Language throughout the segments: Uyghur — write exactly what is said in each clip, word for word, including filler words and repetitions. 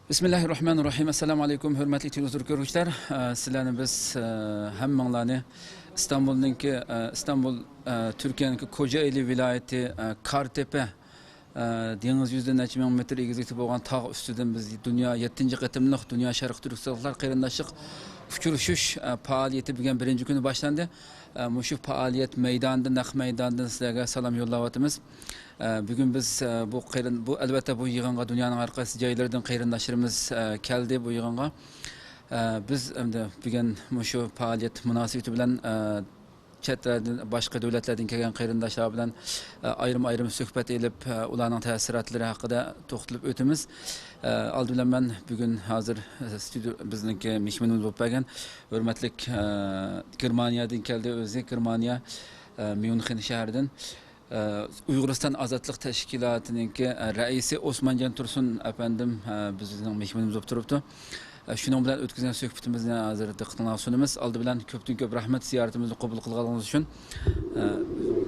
بىسمىللاھىررەھمانىررەھىم. ئەسسالامۇ ئەلەيكۇم، ھۆرمەتلىك تېلېۋىزور كۆرگۈچىلەر. ئە، سىلەرنى بىز، ئە، ھەممىڭلارنى ئىستانبۇلنىڭكى، ئە، ئىستانبۇل، ئە، تۈركىيەنىڭكى كوجائېلى ۋىلايىتى، ئە، كارتېپە، ئە، دېڭىز يۈزىدىن نەچچە مىڭ مېتىر ئېگىزلىكتە بولغان تاغ ئۈستىدىن بىز دۇنيا، يەتتىنچى قېتىملىق دۇنيا شەرقىي تۈركىستانلىقلار قېرىنداشلىق ئۇچرىشىش، ئە، پائالىيىتى بۈگۈن بىرىنچى كۈنى باشلاندى. ئە، مۇشۇ پائالىيەت مەيدانىدا، نەق مەيدانىدا سىلەرگە سالام يوللاۋاتىمىز. ئە، بۈگۈن بىز، ئە، بۇ قېرىن-، بۇ، ئەلۋەتتە، بۇ يىغىنغا دۇنيانىڭ ھەر قايسى جايلىرىدىن قېرىنداشلىرىمىز، ئە، كەلدى بۇ يىغىنغا. ئە، بىز ئەمدى بۈگۈن مۇشۇ پائالىيەت مۇناسىۋىتى بىلەن، ئە، چەت ئەلدىن، باشقا دۆلەتلەردىن كەلگەن قېرىنداشلار بىلەن، ئە، ئايرىم-ئايرىم سۆھبەت ئېلىپ، ئە، ئۇلارنىڭ تەسىراتلىرى ھەققىدە توختىلىپ ئۆتىمىز. ئە، ئالدى بىلەن مەن بۈگۈن ھازىر، ئە، ستۇدىيو-، بىزنىڭكى مېھمىنىمىز بولۇپ كەلگەن ھۆرمەتلىك، ئە، گېرمانىيەدىن كەلدى ئۆزى، گېرمانىيە، ئە، ميۇنخېن شەھىرىدىن. ئە، ئۇيغۇرىستان ئازادلىق تەشكىلاتىنىڭكى، ئە، رەئىسى ئوسمانجان تۇرسۇن ئەپەندىم، ئە، بىزنىڭ مېھمىنىمىز بولۇپ تۇرۇپتۇ. ئە، شۇنىڭ بىلەن ئۆتكۈزگەن سۆھبىتىمىزنى ھازىر دىققىتىڭلارغا سۇنىمىز. ئالدى بىلەن كۆپتىن كۆپ رەھمەت زىيارىتىمىزنى قوبۇل قىلغانلىقىڭىز ئۈچۈن. ئە،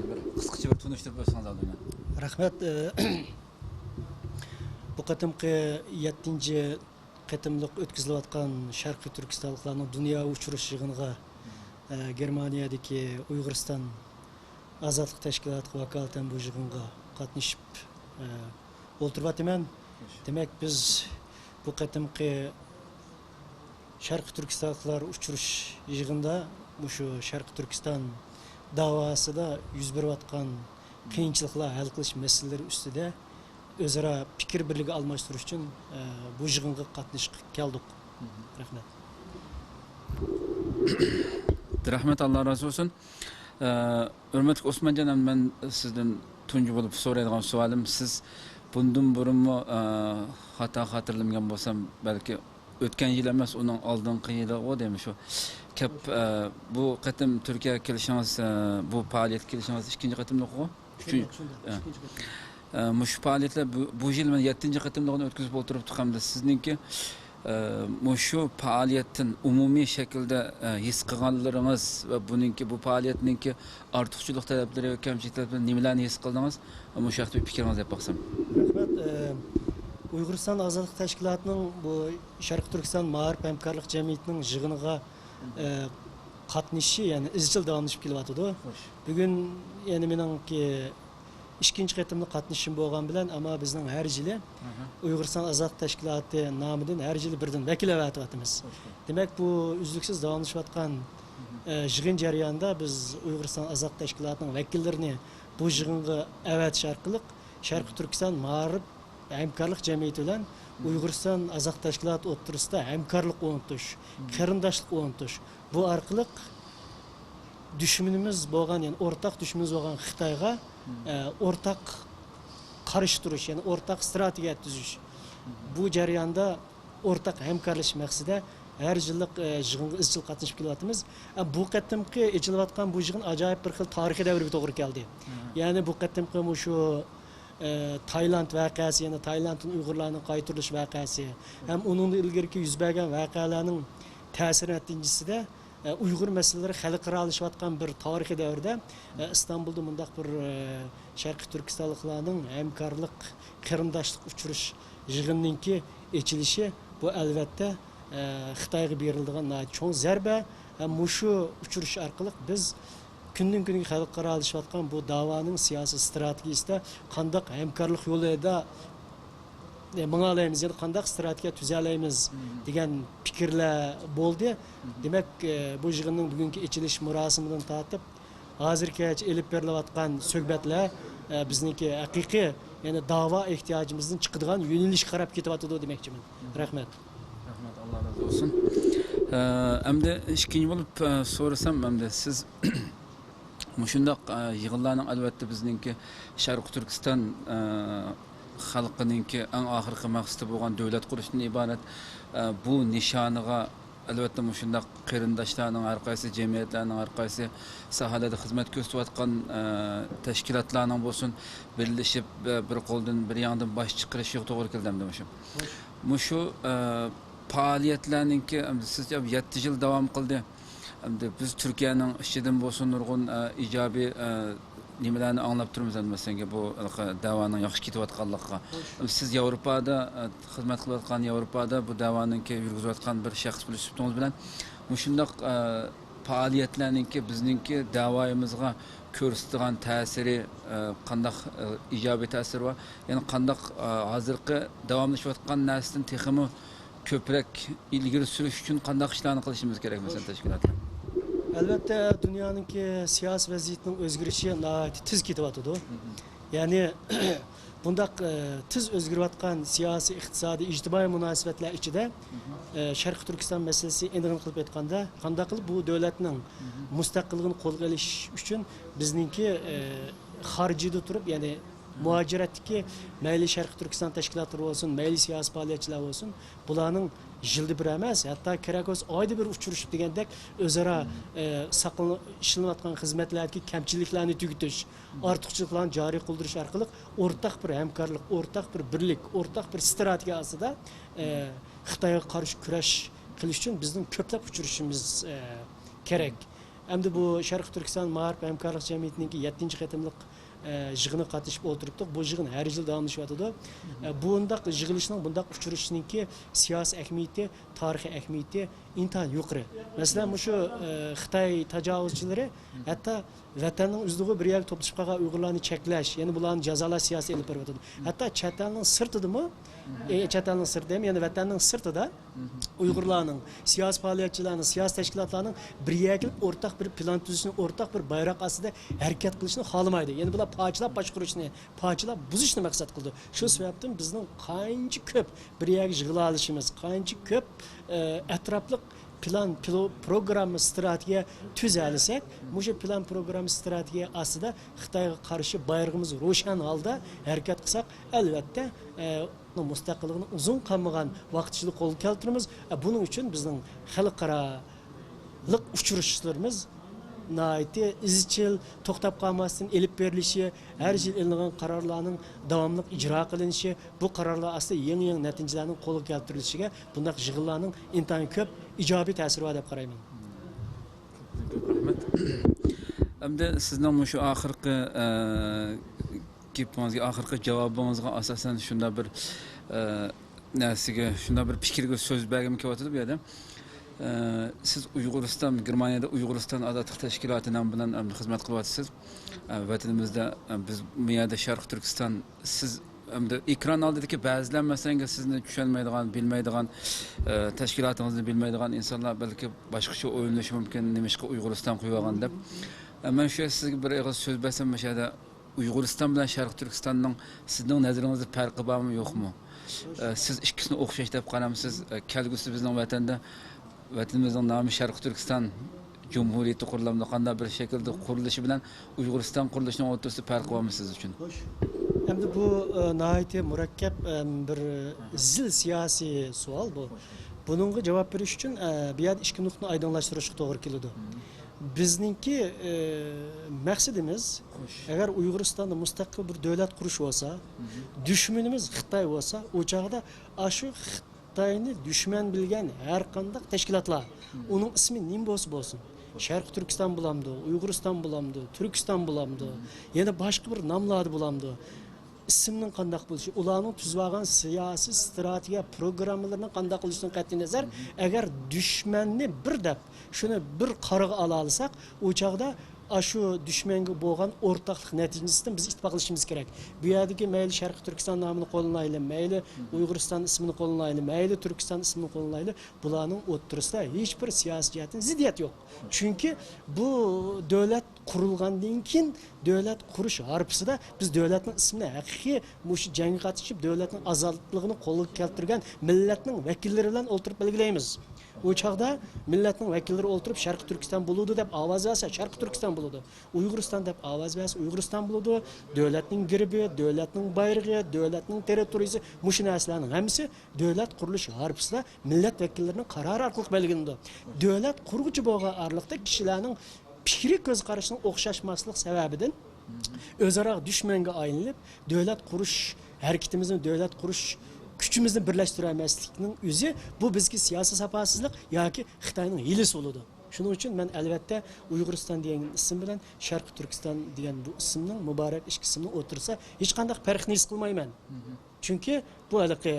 بىر قىسقىچە بىر تونۇشتۇرۇپ ئۆتسىڭىز ئالدى بىلەن. رەھمەت. ئە، بۇ قېتىمقى يەتتىنچى قېتىملىق ئۆتكۈزۈلۈۋاتقان شەرقىي تۈركىستانلىقلارنىڭ دۇنيا ئۇچرىشىش يىغىنىغا، ئە، گېرمانىيەدىكى ئۇيغۇرىستان ئازادلىق تەشكىلاتىغا ۋاكالىتەن بۇ يىغىنغا قاتنىشىپ، ئە، ئولتۇرۇۋاتىمەن. دېمەك، بىز بۇ قېتىمقى شەرقىي تۈركىستانلىقلار ئۇچرىشىش يىغىنىدا مۇشۇ شەرقىي تۈركىستان داۋاسىدا يۈز بېرىۋاتقان قىيىنچىلىقلار ھەل قىلىش مەسىلىلىرى ئۈستىدە ئۆزئارا پىكىر بىرلىكى ئالماشتۇرۇش ئۈچۈن، ئە، بۇ يىغىنغا قاتنىشىشقا كەلدۇق. رەھمەت. رەھمەت، ئاللا رازى بولسۇن. ئە، ھۆرمەتلىك ئوسمانجان، مەن سىزدىن تۇنجى بولۇپ سورايدىغان سوئالىم، سىز بۇندىن بۇرۇنمۇ، ئە، خاتا خاتىرىلىمىگەن بولسام، بەلكى ئۆتكەن يىل ئەمەس، ئۇنىڭ ئالدىنقى يىلىغۇ دەيمىز شۇ. كەپ، ئە، بۇ قېتىم تۈركىيەگە كېلىشىڭىز، ئە، بۇ پائالىيەتكە كېلىشىڭىز ئىككىنچى قېتىملىقىغۇ؟ شۇنداق، شۇنداق. ئە. ئىككىنچى قېتىم. ئە، مۇشۇ پائالىيەتلەر بۇ، بۇ يىل مانا يەتتىنچى قېتىملىقىنى ئۆتكۈزۈپ ئولتۇرۇپتۇق ھەمدە سىزنىڭكى، ئە، مۇشۇ پائالىيەتتىن ئومۇمىي شەكىلدە، ئە، ھېس قىلغانلىرىڭىز ۋە بۇنىڭكى، بۇ پائالىيەتنىڭكى ئارتۇقچىلىق تەرەپلىرى ۋە كەمچىلىك تەرەپلىرى نېمىلەرنى ھېس قىلدىڭىز؟ مۇشۇ ھەقتە بىر پىكرىڭىزنى دەپ باقسام. رەھمەت. ئە، ئۇيغۇرىستان ئازادلىق تەشكىلاتىنىڭ بۇ شەرقىي تۈركىستان مائارىپ ھەمكارلىق جەمئىيىتىنىڭ يىغىنىغا، ئە، قاتنىشىشى يەنە ئىزچىل داۋاملىشىپ كېلىۋاتىدۇ. خوش. بۈگۈن يەنە مېنىڭكى ئىككىنچى قېتىملىق قاتنىشىشىم بولغان بىلەن، ئەمما بىزنىڭ ھەر يىلى ئاھا. ئۇيغۇرىستان ئازادلىق تەشكىلاتى نامىدىن ھەر يىلى بىردىن ۋەكىل ئەۋەتىۋاتىمىز. خوش. دېمەك، بۇ ئۈزلۈكسىز داۋاملىشىۋاتقان، ئە، يىغىن جەريانىدا بىز ئۇيغۇرىستان ئازادلىق تەشكىلاتىنىڭ ۋەكىللىرىنى بۇ يىغىنغا ئەۋەتىش ئارقىلىق شەرقىي تۈركىستان مائارىپ ھەمكارلىق جەمئىيىتى بىلەن ئۇيغۇرىستان ئازادلىق تەشكىلاتى ئوتتۇرىسىدا ھەمكارلىق ئورنىتىش، قېرىنداشلىق ئورنىتىش، بۇ ئارقىلىق دۈشمىنىمىز بولغان، يەنى ئورتاق دۈشمىنىمىز بولغان خىتايغا، ئە، ئورتاق قارشى تۇرۇش، يەنى ئورتاق ئىستراتېگىيە تۈزۈش، بۇ جەرياندا ئورتاق ھەمكارلىشىش مەقسىتىدە ھەر يىللىق، ئە، يىغىنغا ئىزچىل قاتنىشىپ كېلىۋاتىمىز. ئە، بۇ قېتىمقى ئېچىلىۋاتقان بۇ يىغىن ئاجايىپ بىر خىل تارىخىي دەۋرگە توغرا كەلدى. يەنى بۇ قېتىمقى مۇشۇ، ئە، تايلاند ۋەقەسى، يەنى تايلاندتىن ئۇيغۇرلارنىڭ قايتۇرۇلۇش ۋەقەسى ھەم ئۇنىڭدىن ئىلگىرىكى يۈز بەرگەن ۋەقەلەرنىڭ تەسىرى نەتىجىسىدە، ئە، ئۇيغۇر مەسىلىلىرى خەلقئارالىشىۋاتقان بىر تارىخىي دەۋردە، ئە، ئىستانبۇلدا مۇنداق بىر، ئە، شەرقىي تۈركىستانلىقلارنىڭ ھەمكارلىق، قېرىنداشلىق ئۇچرىشىش يىغىنىنىڭكى ئېچىلىشى، بۇ ئەلۋەتتە، ئە، خىتايغا بېرىلىدىغان ناھايىتى چوڭ زەربە. ھەم مۇشۇ ئۇچرىشىش ئارقىلىق بىز كۈندىن كۈنگە خەلقئارالىشىۋاتقان بۇ داۋانىڭ سىياسىي ئىستراتېگىيىسىدە قانداق ھەمكارلىق يولىدا، ئە، ماڭالايمىز، يەنى قانداق ئىستراتېگىيە تۈزەلەيمىز دېگەن پىكىرلەر بولدى. دېمەك، ئە، بۇ يىغىننىڭ بۈگۈنكى ئېچىلىش مۇراسىمىدىن تارتىپ ھازىرغىچە ئېلىپ بېرىلىۋاتقان سۆھبەتلەر، ئە، بىزنىڭكى ھەقىقىي، يەنى داۋا ئېھتىياجىمىزدىن چىقىدىغان يۆنىلىشكە قاراپ كېتىۋاتىدۇ دېمەكچىمەن. رەھمەت. رەھمەت، ئاللا رازى بولسۇن. ئە، ئەمدى ئىككىنچى بولۇپ، ئە، سورىسام، ئەمدى سىز مۇشۇنداق، ئە، يىغىنلارنىڭ ئەلۋەتتە بىزنىڭكى شەرقىي تۈركىستان، ئە، خەلقىنىڭكى ئەڭ ئاخىرقى مەقسىتى بولغان دۆلەت قۇرۇشتىن ئىبارەت، ئە، بۇ نىشانىغا ئەلۋەتتە مۇشۇنداق قېرىنداشلارنىڭ ھەر قايسى، جەمئىيەتلەرنىڭ ھەر قايسى ساھەلەردە خىزمەت كۆرسىتىۋاتقان، ئە، تەشكىلاتلارنىڭ بولسۇن، بىرلىشىپ، ئە، بىر قولدىن، بىر ياڭدىن باش چىقىرىشىغا توغرا كەلدى ئەمدى مۇشۇ. مۇشۇ، ئە، پائالىيەتلەرنىڭكى، ئەمدى سىز يەتتە يىل داۋام قىلدى. ئەمدى بىز تۈركىيەنىڭ ئىچىدىن بولسۇن نۇرغۇن، ئە، ئىجابىي، ئە، نېمىلەرنى ئاڭلاپ تۇرىمىز ئەمدى، مەسىلەن، بۇ ھېلىقى دەۋانىڭ ياخشى كېتىۋاتقانلىقىغا. سىز ياۋروپادا، ئە، خىزمەت قىلىۋاتقان، ياۋروپادا بۇ دەۋانىڭكى يۈرگۈزۈۋاتقان بىر شەخس بولۇش سۈپىتىڭىز بىلەن مۇشۇنداق، ئە، پائالىيەتلەرنىڭكى بىزنىڭكى دەۋايىمىزغا كۆرسىتىدىغان تەسىرى، ئە، قانداق، ئە، ئىجابىي تەسىرى بار؟ يەنى قانداق، ئە، ھازىرقى داۋاملىشىۋاتقان نەرسىدىن تېخىمۇ كۆپرەك ئىلگىرى سۈرۈش ئۈچۈن قانداق ئىشلارنى قىلىشىمىز كېرەك، مەسىلەن، تەشكىلاتلار؟ ئەلۋەتتە، دۇنيانىڭكى سىياسىي ۋەزىيىتىنىڭ ئۆزگىرىشى ناھايىتى تېز كېتىۋاتىدۇ. يەنى، بۇنداق، ئە، تېز ئۆزگىرىۋاتقان سىياسىي، ئىقتىسادىي، ئىجتىمائىي مۇناسىۋەتلەر ئىچىدە، ئە، شەرقىي تۈركىستان مەسىلىسى ئېنىقىنى قىلىپ ئېيتقاندا، قانداق قىلىپ بۇ دۆلەتنىڭ مۇستەقىللىقىنى قولغا ئېلىش ئۈچۈن بىزنىڭكى، ئە، خارجىدا تۇرۇپ، يەنى مۇھاجىرەتتىكى مەيلى شەرقىي تۈركىستان تەشكىلاتلىرى بولسۇن، مەيلى سىياسىي پائالىيەتچىلەر بولسۇن، بۇلارنىڭ يىلدا بىر ئەمەس، ھەتتا كېرەك بولسا ئايدا بىر ئۇچرىشىپ دېگەندەك ئۆزئارا، ئە، ساقلىنىپ ئىشلىنىۋاتقان خىزمەتلەردىكى كەمچىلىكلەرنى تۈگىتىش، ئارتۇقچىلىقلارنى جارى قىلدۇرۇش ئارقىلىق ئورتاق بىر ھەمكارلىق، ئورتاق بىر بىرلىك، ئورتاق بىر ئىستراتېگىيە ئاستىدا، ئە، خىتايغا قارشى كۈرەش قىلىش ئۈچۈن بىزنىڭ كۆپلەپ ئۇچرىشىشىمىز، ئە، كېرەك. ئەمدى بۇ شەرقىي تۈركىستان مائارىپ ھەمكارلىق جەمئىيىتىنىڭكى يەتتىنچى قېتىملىق، ئە، يىغىنىغا قاتنىشىپ ئولتۇرۇپتۇق. بۇ يىغىن ھەر يىل داۋاملىشىۋاتىدۇ. ئە، بۇنداق يىغىلىشنىڭ، بۇنداق ئۇچرىشىشنىڭكى سىياسىي ئەھمىيىتى، تارىخىي ئەھمىيىتى ئىنتايىن يۇقىرى. مەسىلەن، مۇشۇ، ئە، خىتاي تاجاۋۇزچىلىرى ھەتتا ۋەتەننىڭ ئۆزىدىغۇ بىر يەرگە توپلىشىپ قالغان ئۇيغۇرلارنى چەكلەش، يەنە بۇلارنى جازالاش سىياسىتى ئېلىپ بېرىۋاتىدۇ. ھەتتا چەت ئەلنىڭ سىرتىدىمۇ، ئە، چەت ئەلنىڭ سىرتى دېمەي، يەنى ۋەتەننىڭ سىرتىدا ئۇيغۇرلارنىڭ، سىياسىي پائالىيەتچىلەرنىڭ، سىياسىي تەشكىلاتلارنىڭ بىر يەرگە كېلىپ ئورتاق بىر پىلان تۈزۈشنى، ئورتاق بىر بايراق ئاستىدا ھەرىكەت قىلىشنى خالىمايدۇ. يەنى بۇلار پارچىلاپ باشقۇرۇشنى، پارچىلاپ بۇزۇشنى مەقسەت قىلىدۇ. شۇ سەۋەبتىن بىزنىڭ قانچە كۆپ بىر يەرگە يىغىلالىشىمىز، قانچە كۆپ، ئە، ئەتراپلىق پىلان، پلو-، پروگرامما، ئىستراتېگىيە تۈزەلىسەك، مۇشۇ پىلان، پروگرامما، ئىستراتېگىيە ئاستىدا خىتايغا قارشى بايرىقىمىز روشەن ھالدا ھەرىكەت قىلساق، ئەلۋەتتە، ئە، مۇستەقىللىقىنى ئۇزۇن قالمىغان ۋاقىت ئىچىدە قولغا كەلتۈرىمىز. ئە، بۇنىڭ ئۈچۈن بىزنىڭ خەلقئارالىق ئۇچرىشىشلىرىمىز ناھايىتى ئىزچىل، توختاپ قالماستىن ئېلىپ بېرىلىشى، ھەر يىل ئېلىنغان قارارلارنىڭ داۋاملىق ئىجرا قىلىنىشى، بۇ قارارلار ئاستىدا يېڭى-يېڭى نەتىجىلەرنىڭ قولغا كەلتۈرۈلۈشىگە بۇنداق يىغىنلارنىڭ ئىنتايىن كۆپ ئىجابىي تەسىرى بار دەپ قارايمەن. كۆپ رەھمەت. ئەمدى سىزنىڭ مۇشۇ ئاخىرقى، ئە، گېپىڭىزگە، ئاخىرقى جاۋابىڭىزغا ئاساسەن شۇنداق بىر، ئە، نەرسىگە، شۇنداق بىر پىكىرگە، سۆز بەرگۈم كېلىۋاتىدۇ بۇ يەردە. ئە، سىز ئۇيغۇرىستان، گېرمانىيەدە ئۇيغۇرىستان ئازادلىق تەشكىلاتى نامى بىلەن، ئە، خىزمەت قىلىۋاتىسىز. ئە، ۋەتىنىمىزدە، ئە، بىز بۇ يەردە شەرقىي تۈركىستان، سىز ئەمدى ئېكران ئالدىدىكى بەزىلەر، مەسىلەن، سىزنى چۈشەنمەيدىغان، بىلمەيدىغان، ئە، تەشكىلاتىڭىزنى بىلمەيدىغان ئىنسانلار بەلكى باشقىچە ئويلىشى مۇمكىن، نېمىشقا ئۇيغۇرىستان قويۇۋالغان دەپ. ئە، مەن شۇ يەردە سىزگە بىر ئېغىز سۆز بەرسەم، مۇشۇ يەردە ئۇيغۇرىستان بىلەن شەرقىي تۈركىستاننىڭ سىزنىڭ نەزىرىڭىزدە پەرقى بارمۇ، يوقمۇ؟ ئە، سىز ئىككىسىنى ئوخشاش دەپ قارامسىز؟ ئە، كەلگۈسىدە بىزنىڭ ۋەتەندە، ۋەتىنىمىزنىڭ نامى شەرقىي تۈركىستان جۇمھۇرىيىتى قۇرۇلامدۇ، قانداق بىر شەكىلدە قۇرۇلۇشى بىلەن ئۇيغۇرىستان قۇرۇلۇشىنىڭ ئوتتۇرىسىدا پەرق بارمۇ سىز ئۈچۈن؟ خوش. ئەمدى بۇ، ئە، ناھايىتى مۇرەككەپ، ئەم، بىر زىل سىياسىي سوئال بۇ. بۇنىڭغا جاۋاب بېرىش ئۈچۈن، ئە، بۇ يەردە ئىككى نۇقتىنى ئايدىڭلاشتۇرۇشقا توغرا كېلىدۇ. بىزنىڭكى، ئە، مەقسىتىمىز، ئەگەر ئۇيغۇرىستاندا مۇستەقىل بىر دۆلەت قۇرۇش بولسا، دۈشمىنىمىز خىتاي بولسا، ئۇ چاغدا ئاشۇ خىتاينى دۈشمەن بىلگەن ھەر قانداق تەشكىلاتلار، ئۇنىڭ ئىسمى نېمە بولسا بولسۇن، شەرقىي تۈركىستان بولامدۇ، ئۇيغۇرىستان بولامدۇ، تۈركىستان بولامدۇ، يەنە باشقا بىر ناملاردا بولامدۇ، ئىسىمنىڭ قانداق بولۇشى، ئۇلارنىڭ تۈزۈۋالغان سىياسىي ستراتېگىيە پروگراممىلىرىنىڭ قانداق بولۇشىدىن قەتئىينەزەر، ئەگەر دۈشمەننى بىر دەپ، شۇنى بىر قارىغا ئالالىساق، ئۇ چاغدا ئاشۇ دۈشمەنگە بولغان ئورتاقلىق نەتىجىسىدىن بىز ئىتتىپاقلىشىمىز كېرەك. بۇ يەردىكى مەيلى شەرقىي تۈركىستان نامىنى قوللىنايلى، مەيلى ئۇيغۇرىستان ئىسمىنى قوللىنايلى، مەيلى تۈركىستان ئىسمىنى قوللىنايلى، بۇلارنىڭ ئوتتۇرىسىدا ھېچبىر سىياسىي جەھەتتىن زىددىيەت يوق. چۈنكى بۇ دۆلەت قۇرۇلغاندىن كېيىن، دۆلەت قۇرۇش ھارپىسىدا بىز دۆلەتنىڭ ئىسمىنى ھەقىقىي مۇشۇ جەڭگە قاتنىشىپ، دۆلەتنىڭ ئازادلىقىنى قولغا كەلتۈرگەن مىللەتنىڭ ۋەكىللىرى بىلەن ئولتۇرۇپ بەلگىلەيمىز. ئۇ چاغدا مىللەتنىڭ ۋەكىللىرى ئولتۇرۇپ، شەرقىي تۈركىستان بولىدۇ دەپ ئاۋاز بەرسە، شەرقىي تۈركىستان بولىدۇ. ئۇيغۇرىستان دەپ ئاۋاز بەرسە، ئۇيغۇرىستان بولىدۇ. دۆلەتنىڭ گېربى، دۆلەتنىڭ بايرىقى، دۆلەتنىڭ تېررىتورىيىسى، مۇشۇ نەرسىلەرنىڭ ھەممىسى دۆلەت قۇرۇلۇش ھارپىسىدا مىللەت ۋەكىللىرىنىڭ قارارى ئارقىلىق بەلگىلىنىدۇ. دۆلەت قۇرغۇچى بولغان ئارىلىقتا كىشىلەرنىڭ پىكرى، كۆز قارىشىنىڭ ئوخشاشماسلىق سەۋەبىدىن ئۆزئارا دۈشمەنگە ئايلىنىپ، دۆلەت قۇرۇش ھەرىكىتىمىزنى، دۆلەت قۇرۇش كۈچىمىزنى بىرلەشتۈرەلمەسلىكنىڭ ئۆزى، بۇ بىزگە سىياسىي ساپاسىزلىق ياكى خىتاينىڭ ھىيلىسى بولىدۇ. شۇنىڭ ئۈچۈن مەن، ئەلۋەتتە، ئۇيغۇرىستان دېگەن ئىسىم بىلەن شەرقىي تۈركىستان دېگەن بۇ ئىسىمنىڭ، مۇبارەك ئىككى ئىسىمنىڭ ئوتتۇرىسىدا ھېچقانداق پەرقنى ھېس قىلمايمەن. چۈنكى بۇ ھېلىقى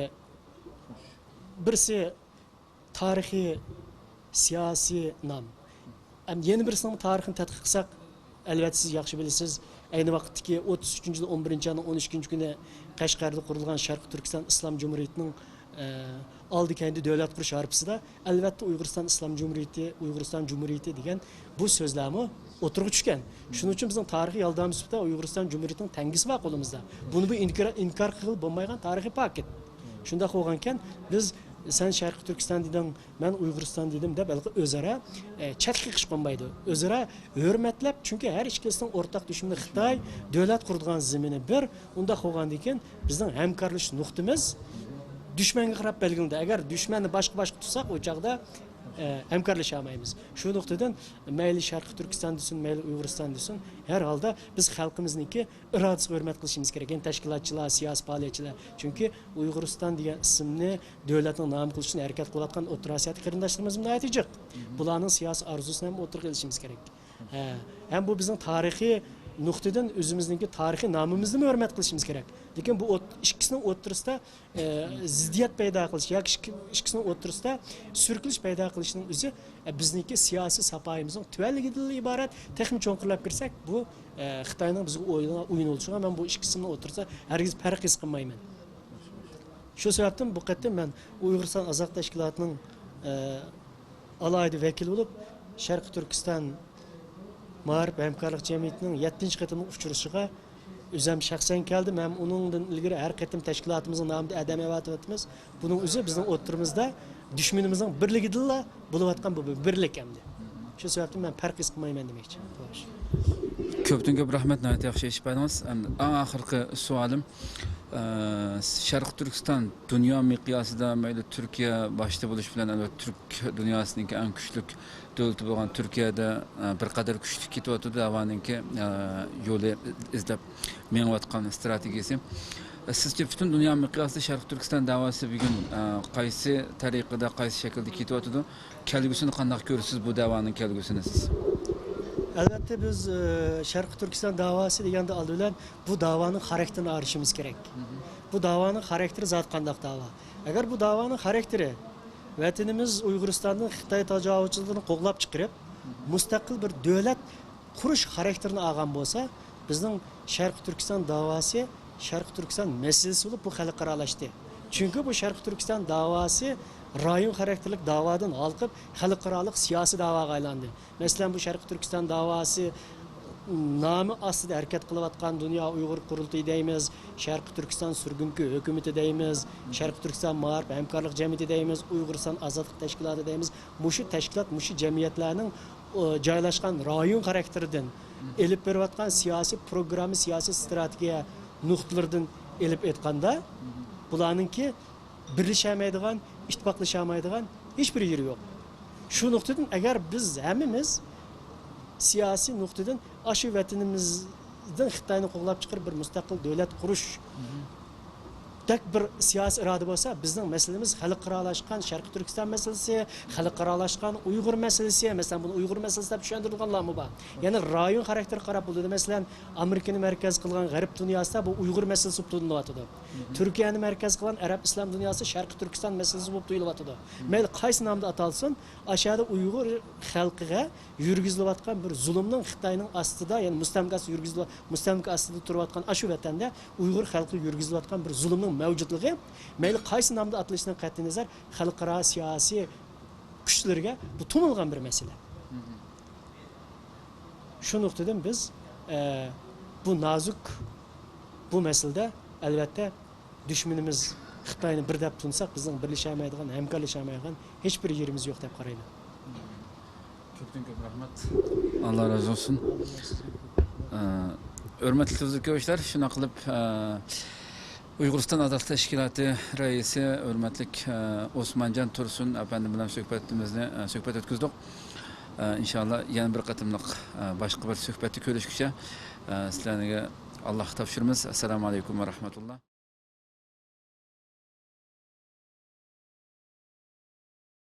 بىرسى تارىخىي، سىياسىي نام. ھەم يەنە بىرسىنىڭ تارىخىنى تەتقىق قىلساق، ئەلۋەتتە، سىز ياخشى بىلىسىز، ئەينى ۋاقىتتىكى ئوتتۇز ئۈچىنچى يىل ئون بىرىنچى ئاينىڭ ئون ئىككىنچى كۈنى قەشقەردە قۇرۇلغان شەرقىي تۈركىستان ئىسلام جۇمھۇرىيىتىنىڭ، ئە، ئالدى كەينىدە دۆلەت قۇرۇش ھارپىسىدا، ئەلۋەتتە، ئۇيغۇرىستان ئىسلام جۇمھۇرىيىتى، ئۇيغۇرىستان جۇمھۇرىيىتى دېگەن بۇ سۆزلەرمۇ ئوتتۇرىغا چۈشكەن. شۇنىڭ ئۈچۈن بىزنىڭ تارىخىي يالدام سۈپىتىدە ئۇيغۇرىستان جۇمھۇرىيىتىنىڭ تەڭگىسى بار قولىمىزدا. بۇنى بىر ئىنكار، ئىنكار قىلغىلى بولمايدىغان تارىخىي پاكىت. شۇنداق بولغانكەن، بىز، سەن شەرقىي تۈركىستان دېدىڭ، مەن ئۇيغۇرىستان دېدىم دەپ، ھېلىقى ئۆزئارا، ئە، چەتكە قېقىش بولمايدۇ. ئۆزئارا ھۆرمەتلەپ، چۈنكى ھەر ئىككىلىسىنىڭ ئورتاق دۈشمىنى خىتاي، دۆلەت قۇرىدىغان زېمىنى بىر. ئۇنداق بولغاندىن كېيىن، بىزنىڭ ھەمكارلىشىش نۇقتىمىز دۈشمەنگە قاراپ بەلگىلىنىدۇ. ئەگەر دۈشمەننى باشقا-باشقا تۇتساق، ئۇ چاغدا، ئە، ھەمكارلىشالمايمىز. شۇ نۇقتىدىن مەيلى شەرقىي تۈركىستان دېسۇن، مەيلى ئۇيغۇرىستان دېسۇن، ھەر ھالدا بىز خەلقىمىزنىڭكى ئىرادىسىغا ھۆرمەت قىلىشىمىز كېرەك. يەنى تەشكىلاتچىلار، سىياسىي پائالىيەتچىلەر. چۈنكى ئۇيغۇرىستان دېگەن ئىسىمنى دۆلەتنىڭ نامى قىلىش ئۈچۈن ھەرىكەت قىلىۋاتقان ئوتتۇرا ئاسىيادىكى قېرىنداشلىرىمىزمۇ ناھايىتى جىق. بۇلارنىڭ سىياسىي ئارزۇسىنى ھەم ئوتتۇرىغا ئېلىشىمىز كېرەك. ھە، ھەم بۇ بىزنىڭ تارىخىي نۇقتىدىن، ئۆزىمىزنىڭكى تارىخىي نامىمىزنىمۇ ھۆرمەت قىلىشىمىز كېرەك. لېكىن بۇ ئوت-، ئىككىسىنىڭ ئوتتۇرىسىدا، ئە، زىددىيەت پەيدا قىلىش ياكى ئىككى-، ئىككىسىنىڭ ئوتتۇرىسىدا سۈركىلىش پەيدا قىلىشنىڭ ئۆزى، ئە، بىزنىڭكى سىياسىي ساپايىمىزنىڭ تۆۋەنلىكىدىنلا ئىبارەت. تېخىمۇ چوڭقۇرلاپ كىرسەك، بۇ، ئە، خىتاينىڭ بىزگە ئويۇن-، ئويۇنى بولىدۇ. شۇڭا مەن بۇ ئىككىسىنىڭ ئوتتۇرىسىدا ھەرگىز پەرق ھېس قىلمايمەن. شۇ سەۋەبتىن بۇ قېتىم مەن ئۇيغۇرىستان ئازادلىق تەشكىلاتىنىڭ، ئە، ئالاھىدە ۋەكىلى بولۇپ، شەرقىي تۈركىستان مائارىپ ھەمكارلىق جەمئىيىتىنىڭ يەتتىنچى قېتىملىق ئۇچرىشىشىغا ئۆزۈم شەخسەن كەلدىم ھەم ئۇنىڭدىن ئىلگىرى ھەر قېتىم تەشكىلاتىمىزنىڭ نامىدا ئادەم ئەۋەتىۋاتىمىز. بۇنىڭ ئۆزى بىزنىڭ ئوتتۇرىمىزدا دۈشمىنىمىزنىڭ بىرلىكىدىنلا بولۇۋاتقان بۇ بىر بىرلىك ئەمدى. شۇ سەۋەبتىن مەن پەرق ھېس قىلمايمەن دېمەكچى. خوش. كۆپتىن كۆپ رەھمەت، ناھايىتى ياخشى ئېچىپ بەردىڭىز. ئەمدى ئەڭ ئاخىرقى سوئالىم، ئە، شەرقىي تۈركىستان دۇنيا مىقياسىدا مەيلى تۈركىيە باشتا بولۇش بىلەن، ئەلۋەتتە، تۈرك دۇنياسىنىڭكى ئەڭ كۈچلۈك دۆلىتى بولغان تۈركىيەدە، ئە، بىر قەدەر كۈچلۈك كېتىۋاتىدۇ، دەۋانىڭكى، ئە، يولى ئىزدەپ مېڭىۋاتقان ئىستراتېگىيەسى. سىزچە پۈتۈن دۇنيا مىقياسىدا شەرقىي تۈركىستان دەۋاسى بۈگۈن، ئە، قايسى تەرىقىدە، قايسى شەكىلدە كېتىۋاتىدۇ؟ كەلگۈسىنى قانداق كۆرىسىز بۇ دەۋانىڭ كەلگۈسىنى سىز؟ ئەلۋەتتە، بىز، ئە، شەرقىي تۈركىستان دەۋاسى دېگەندە ئالدى بىلەن بۇ دەۋانىڭ خاراكتېرىنى ئايرىشىمىز كېرەك. بۇ دەۋانىڭ خاراكتېرى زادى قانداق دەۋا؟ ئەگەر بۇ دەۋانىڭ خاراكتېرى ۋەتىنىمىز ئۇيغۇرىستاندىن خىتاي تاجاۋۇزچىلىرىنى قوغلاپ چىقىرىپ، مۇستەقىل بىر دۆلەت قۇرۇش خاراكتېرىنى ئالغان بولسا، بىزنىڭ شەرقىي تۈركىستان داۋاسى شەرقىي تۈركىستان مەسىلىسى بولۇپ، بۇ خەلقئارالاشتى. چۈنكى بۇ شەرقىي تۈركىستان داۋاسى رايون خاراكتېرلىك داۋادىن ھالقىپ، خەلقئارالىق سىياسىي داۋاغا ئايلاندى. مەسىلەن، بۇ شەرقىي تۈركىستان داۋاسى نامى ئاستىدا ھەرىكەت قىلىۋاتقان دۇنيا ئۇيغۇر قۇرۇلتىيى دەيمىز، شەرقىي تۈركىستان سۈرگۈنكى ھۆكۈمىتى دەيمىز، شەرقىي تۈركىستان مائارىپ ھەمكارلىق جەمئىيىتى دەيمىز، ئۇيغۇرىستان ئازادلىق تەشكىلاتى دەيمىز. مۇشۇ تەشكىلات، مۇشۇ جەمئىيەتلەرنىڭ، ئۇ، جايلاشقان رايون خاراكتېرىدىن ئېلىپ بېرىۋاتقان سىياسىي پروگرامما، سىياسىي ئىستراتېگىيە نۇقتىلىرىدىن ئېلىپ ئېيتقاندا، بۇلارنىڭكى بىرلىشەلمەيدىغان، ئىتتىپاقلىشالمايدىغان ھېچبىر يېرى يوق. شۇ نۇقتىدىن ئەگەر بىز ھەممىمىز سىياسىي نۇقتىدىن ئاشۇ ۋەتىنىمىزدىن خىتاينى قوغلاپ چىقىرىپ بىر مۇستەقىل دۆلەت قۇرۇشتەك بىر سىياسىي ئىرادە بولسا، بىزنىڭ مەسىلىمىز خەلقئارالاشقان شەرقىي تۈركىستان مەسىلىسى، خەلقئارالاشقان ئۇيغۇر مەسىلىسى، مەسىلەن، بۇنى ئۇيغۇر مەسىلىسى دەپ چۈشەندۈرىدىغانلارمۇ بار. يەنى رايون خاراكتېرىگە قاراپ بولىدۇ. مەسىلەن، ئامېرىكىنى مەركەز قىلغان غەرب دۇنياسىدا بۇ ئۇيغۇر مەسىلىسى بولۇپ تونۇلۇۋاتىدۇ. تۈركىيەنى مەركەز قىلغان ئەرەب ئىسلام دۇنياسى شەرقىي تۈركىستان مەسىلىسى بولۇپ تۇيۇلۇۋاتىدۇ. مەيلى قايسى نامدا ئاتالسۇن، ئاشۇ يەردە ئۇيغۇر خەلقىگە يۈرگۈزۈلۈۋاتقان بىر زۇلۇمنىڭ، خىتاينىڭ ئاستىدا، يەنى مۇستەملىكە ئاستىدا يۈرگۈزۈلۈۋ-، مۇستەملىكە ئاستىدا تۇرۇۋاتقان ئاشۇ ۋەتەندە ئۇيغۇر خەلقىگە يۈرگۈزۈلۈۋاتقان بىر زۇلۇمنىڭ مەۋجۇتلۇقى، مەيلى قايسى نامدا ئاتىلىشىدىن قەتئىينەزەر، خەلقئارا سىياسىي كۈچلىرىگە بۇ تونۇلغان بىر مەسىلە. شۇ نۇقتىدىن بىز، ئە، بۇ نازۇك، بۇ مەسىلىدە، ئەلۋەتتە، دۈشمىنىمىز خىتاينى بىر دەپ تونۇساق، بىزنىڭ بىرلىشەلمەيدىغان، ھەمكارلىشالمايدىغان ھېچبىر يېرىمىز يوق دەپ قارايمەن. كۆپتىن كۆپ رەھمەت. ئاللا رازى بولسۇن. ئە، ھۆرمەتلىك تېلېۋىزور كۆرۈشلەر، شۇنداق قىلىپ، ئە، ئۇيغۇرىستان ئازادلىق تەشكىلاتى رەئىسى ھۆرمەتلىك، ئە، ئوسمانجان تۇرسۇن ئەپەندى بىلەن سۆھبىتىمىزنى، ئە، سۆھبەت ئۆتكۈزدۇق. ئە، ئىنشاللا يەنە بىر قېتىملىق، ئە، باشقا بىر سۆھبەتتە كۆرۈشكۈچە، ئە، سىلەرگە ئاللاھقا تاپشۇرىمىز. ئەسسالامۇ ئەلەيكۇم ۋە رەھمەتۇللا.